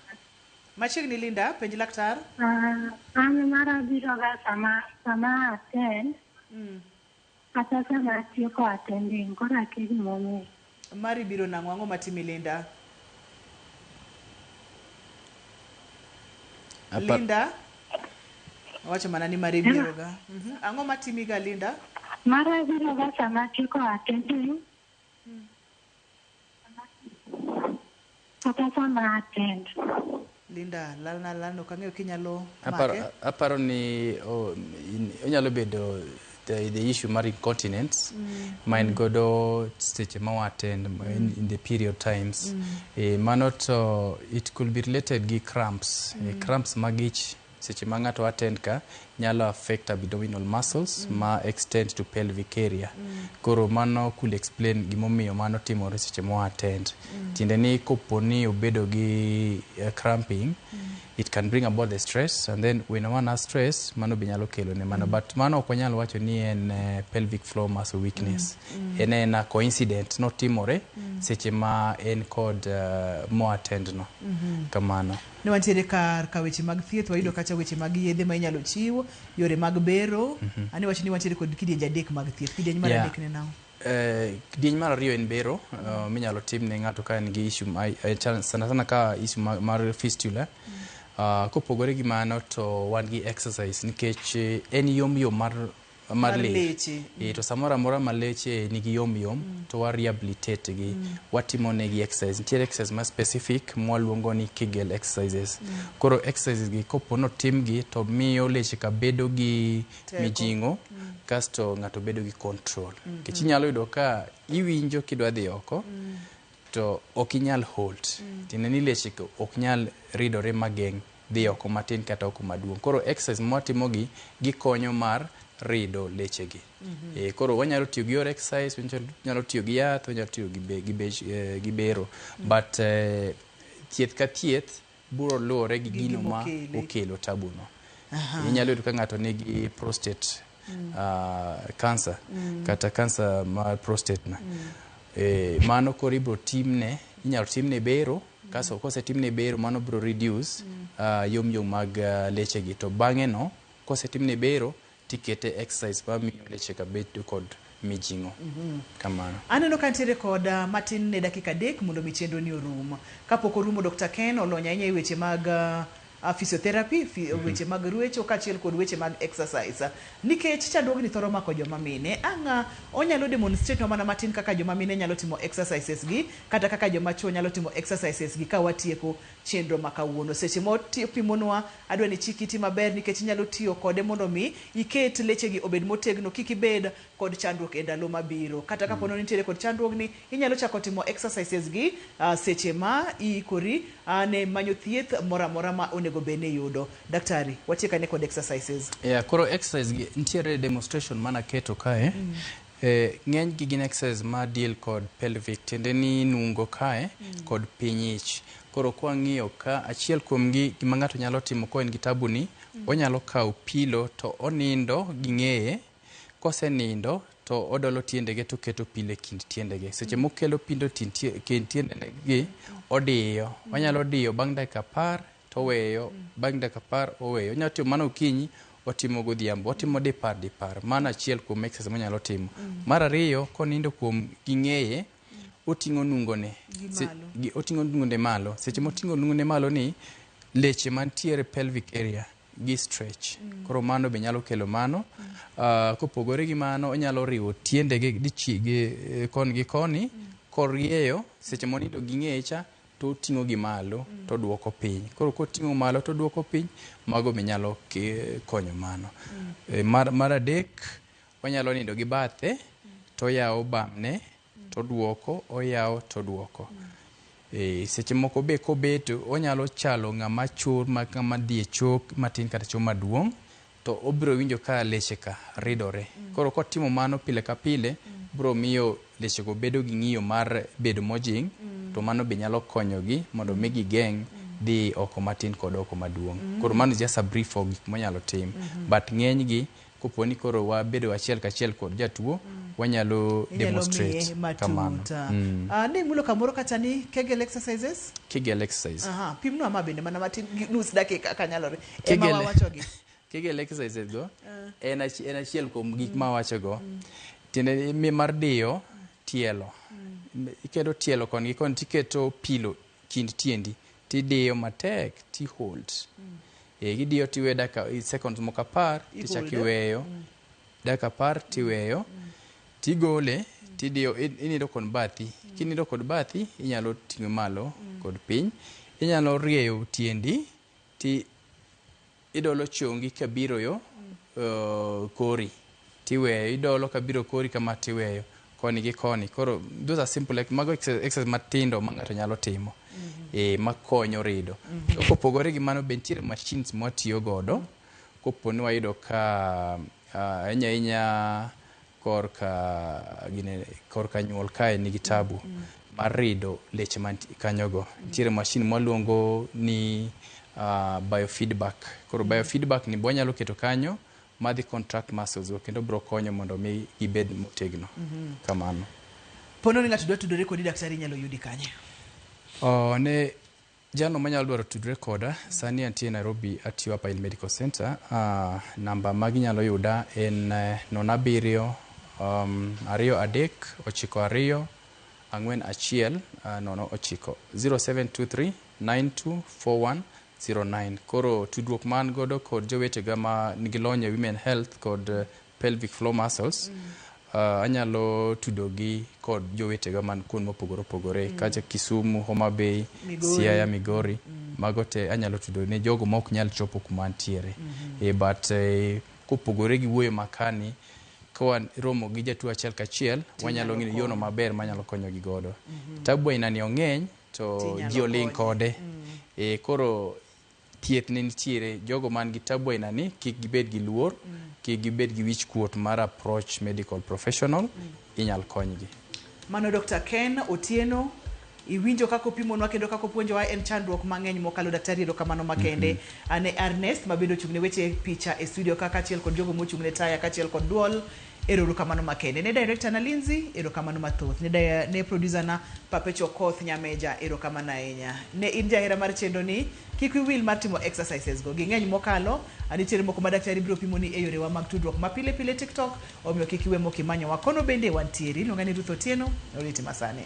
Machiegni Linda, penj laktar. An mara biro ga sama attend kata sama atieko attending, koro akia gimomiyo. Mari biro nang'o? Ang'o matimi, Linda? Linda owacho mana ni mari biro ga. Ang'o matimi ga, Linda? Mara biro ga sama atieko attending kata sama attend. Linda, lalna lalno, ok ang'eyo kinyalo make. Aparo ni onyalo bedo the issue mar incontinence ma en godo seche ma wa attend in the period times. Mano to it could be related gi cramps. Cramps mag ich seche ma ng'ato attend ka nyalo affect abdominal muscles ma extend to pelvic area. Koro mano could explain gimomiyo mano timore seche ma wa attend. Tiende ni kopo ni obedo gi cramping, it can bring about the stress, and then when one has stress, mano be nyalo kelo ne mano. But mano ok wanyal wacho ni en pelvic floor muscle weakness. En a coincident notimore seche ma en kod mo attend no. Kamano. Ne wantiere kar ka weche mag thieth, wayudo kacha weche mag yedhe ma inyalo chiw, yore mag bero. Ane wacho ni wantiere kod kidienje adek mag thieth. Kidieny mar adek ne nang'o? Kidieny mar ariyo en bero minyalo tim ne ng'ato ka en gi issue ma, sana sana ka issue mar fistula. Kopogore gi mano to wan gi exercise nikech en yom yom mar Mar ler. leche. To samoro amora ma leche nigi yom yom to wa rehabilitate gi, watimo negi exercise. Nitiere exercise ma specific mwaluongo ni Kegel exercises. Koro exercises gi kopo notimgi to miyo leche ka bedo gi Teko. mijing'o, kasto ng'ato bedo gi control. Nikech inyalo yudo ka iwinjo kidwa dhi oko to ok inyal hold. Tiende ni leche go ok nyal ridore mageng' dhi oko matin kata oko maduong'. Koro exercise mwatimo gi gikonyo mar rido lechegi. Koro wanyalo tiyo gi yor exercise, wanyalo tiyo gi yath, wanyalo tiyo gi, be, gi, bech, gi bero. But thieth ka thieth biro luwore gi Gi gino ma gimokele. okelo tabuno. Aha. Inyalo yudo ka ng'ato nigi prostate cancer kata cancer mar prostate na. Mano koro ibiro timne, inyalo timne bero, kaso kosetimne bero mano biro reduce yom yom mag lechegi. To bang'e no, kosetimne bero, tikete exercise mamiyo leche ka bedo kod mijing'o. Kamano. Aneno ka nitiere kod matin ne dakika 3 mondo mi chenro ni orum. Kapok orumo, Dr. Ken olony ahinya e weche mag physiotherapy, weche mag ruecho kaachiel kod weche mag exercise. Nikech chandruogni thoro mako joma mine, ang' onyalo demonstrate mana matin kaka joma mine nyalo timo exercises gi kata kaka joma chuo nyalo timo exercises gi ka watieko chenro ma kawuono. Seche mopimonwa, adwa ni chik iti maber nikech inyalo tiyo kode mondo mi iket lechegi obed motegno, kik ibed kod chandruok e ndalo mabiro. Kata kapo ni nitiere kod chandruogni, inyalo chako timo exercises gi seche ma iikori ne manyo thieth moro amora ma onego bed ni iyudo. Daktari, watiek ane kod exercises. Yeah, koro exercise gi nitiere demonstration manaketo kae. Ng'eny gi gin exercise ma deal kod pelvic, tiende ni nungo kae kod piny ich. Koro kwang'iyo ka achiel kuom gi gima ng'ato nyalo timo ka en gi tabu ni, onyalo kawo pillow to onindo gi ng'eye. Kosenindo to odolo tiendege to oketo pillow e kind tiendege. Seche mokelo pillow e kind tiendege, odiyo. Onyalo diyo bang' dakika 10 to oweyo, bang' dakika 10 oweyo. Onyalo timo mano okinyi, otimo godhiambo, otimo dipar dipar. Mano achiel kuom exercise monyalo timo. Mar ariyo, konindo kuom gi ng'eye, oting'o nungone. Gi malo. Oting'o nungone malo. Seche moting'o nungone malo ni, leche mantiere pelvic area gi stretch. Koro mano be nyalo kelo mano. Kopogore gi mano, onyalo riwo tiendege gi koni gi koni, korieyo, seche monindo gi ng'eye cha, to oting'o gi malo, to oduoko piny. Koro koting'o malo to oduoko piny, mago be nyalo konyo mano. Mar adek, onyalo nindo gi bathe, to oyawo bamne, to oduoko, oyawo to oduoko. Seche moko be kobeto, onyalo chalo ng'ama chur, ng'ama dhi e chok matin kata chok maduong', to obiro winjo ka leche ka ridore. Koro kotimo mano pile ka pile, biro miyo lechego bedo gi ng'iyo mar bedo mojing', to mano be nyalo konyogi mondo mi gigeng' dhi oko matin kod oko maduong'. Koro mano just a brief of gik monyalo tim. But ng'enygi, kopo ni koro wabedo achiel kachiel kod jatuo, wanyalo Inyalo demonstrate miye matut. kamano. Ne imulo kamoro kata ni Kegel exercises? Kegel exercise. Aha, pimnwa ma bende mana matin gi nus dakika kanyalore. Ema Kegel wawachogi. Kegel exercises go, en achiel kuom gik ma wawachogo. Tiende ni mar diyo tielo. Iketo tielo koni gi koni tiketo pillow kind tiendi, tidiyo matek, ti hold. Gidiyo tiweyo dakika seconds moko 10, tichako Iholde. iweyo. Dakika 10 tiweyo. Tigole, tidiyo, inindo kod bathi. Kinindo kod bathi, inyalo ting'o malo kod piny. Inyalo rieyo tiendi, ti idolo chongi kabiro yo kori. Tiweyo, idolo kabiro kori kama tiweyo. Koni gi koni. Koro, those are simple, like, mago exercise matindo ma ng'ato nyalo timo. Makonyo rido. To kopogore gi mano, be nitiere machines mwatiyo godo. Kopo ni wayudo ka ahinya ahinya korka nyuol kae nigi tabu mar rido leche man kanyogo. Nitiere machine mwaluongo ni biofeedback. Koro biofeedback ni wanyalo keto kanyo madhi contract muscles go kendo biro konyo mondo mi gibed motegno. Kamano. Pono ni ng'ato dwa tudore kodi, daktari, inyalo yudi kanye? Ne jalo manyalo dwaro tudore koda, sani antie Nairobi, atiyo Upper Hill Medical Center. Namba maginyalo yuda en 07 23 92 41 09 0723 9241 09. Koro tudruok man godo kod jowetega ma nigi lony e women health kod pelvic floor muscles, anyalo tudogi kod jowetega man kuond mopogore opogore, kaka Kisumu, Homa Bay, Migori. Siaya, Migori. Mago te anyalo tudo ne jogo ma ok nyal chopo kuma antiere. But kopogore gi wuoyo makani, ka waromo gi jatuo achiel kachiel, wanyalo ng'iyo yono maber manyalo konyogi godo. Tabu aina ni ong'eny to Tinyalo ji oling' konye. kode. Koro Thieth ne nitiere, jogo man gi tabu aina ni kik gibed gi luor, kik gibed gi wich kuot mar approach medical professional, inyal konygi. Mano Dr. Ken Otieno, iwinjo kaka opimonwa kendo kaka opuonjowa en chandruok mang'eny mokalo. Daktari, erokamano makende. Ane Ernest mabende ochung' ne weche picha e studio ka kaachiel kod jogo mochung' ne taya kaachiel kod duol, erokamano makende. Ne director na Lindsay, erokamano mathoth. Ne producer na Papecho Okoth Nyameja, erokamano ahinya. Ne in jahera mar chenro ni, kik wiwi wil mar timo exercises go. Ging'eny mokalo, nitiere moko ma daktari biro pimoni e yorewa mag tudruok ma pile pile TikTok, omiyo kik iwe mok imanyowa. Kono bende wantiere. Iluonga ni Ruth Otieno, oriti masani.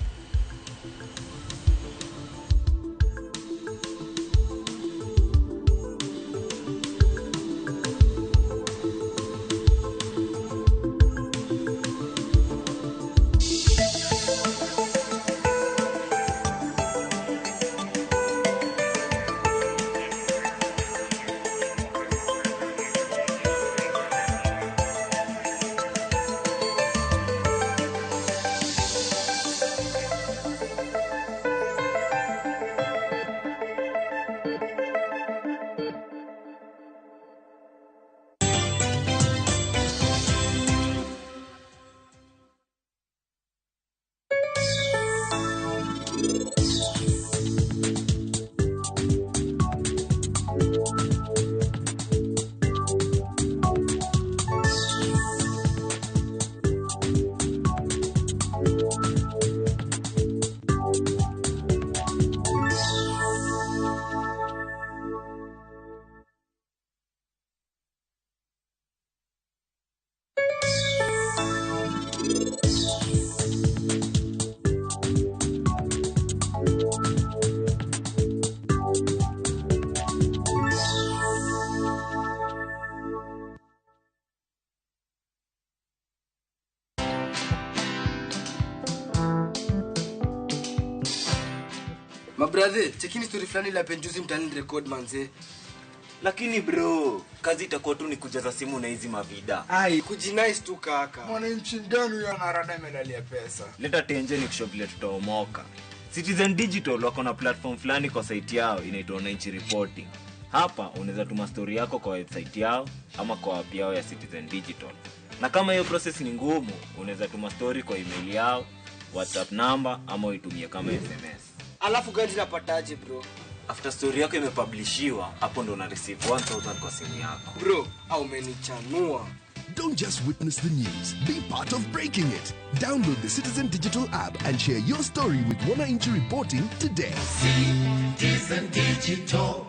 Mabrathe, chekini story fulani la penjuzi mtaani record manze. Lakini bro, kazi itakuwa tu ni kujaza simu na hizi mavida. Ai, kujinice tu kaka. Mwananchi gani huyo anarada medali ya pesa? Leta tenje ni kushow vile tutaomoka. Citizen Digital wako na platform fulani kwa site yao inaitwa Wananchi Reporting. Hapa unaweza tuma story yako kwa website yao ama kwa app yao ya Citizen Digital. Na kama hiyo process ni ngumu, unaweza tuma story kwa email yao, WhatsApp number ama uitumie kama SMS. Alafu gani napataje bro? After story yako imepublishiwa, hapo ndo una receive 1000 kwa simu yako. Bro, au umenichanua. Don't just witness the news, be part of breaking it. Download the Citizen Digital app and share your story with Wananchi Reporting today. Citizen Digital.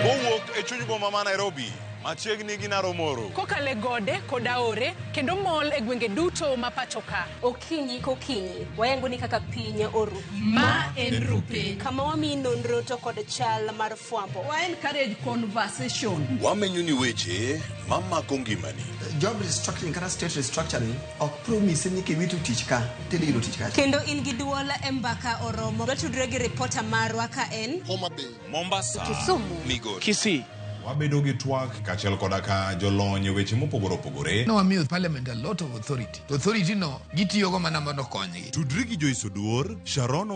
Kowuok e chuny boma ma Nairobi, machiegni gi Naromoro. Kokale gode kod aore kendo mol e gwenge duto ma pacho ka. Okinyi kokinyi, wayango ni kaka piny oru. Ma en Rupe. Kama wamiyi nonro to kod chal mar fwambo. Wa encourage conversation. Wamenyo ni weche mamako ngimani. Job restructuring kata state restructuring ok promise ni kiwito tich ka tidhi yudo tich kacha. Kendo in gi duol e mbaka oromo. Watudre gi ripota marwa ka en Homa Bay, Mombasa, Kisumu, Migori, Kisii. Wabedo gi twak kaachiel koda ka jolony e weche mopogore opogore. No wamiyo parliament a lot of authority. To authority no gitiyogo mana mondo okonygi. Tudri gi Joyce Oduor, Sharon.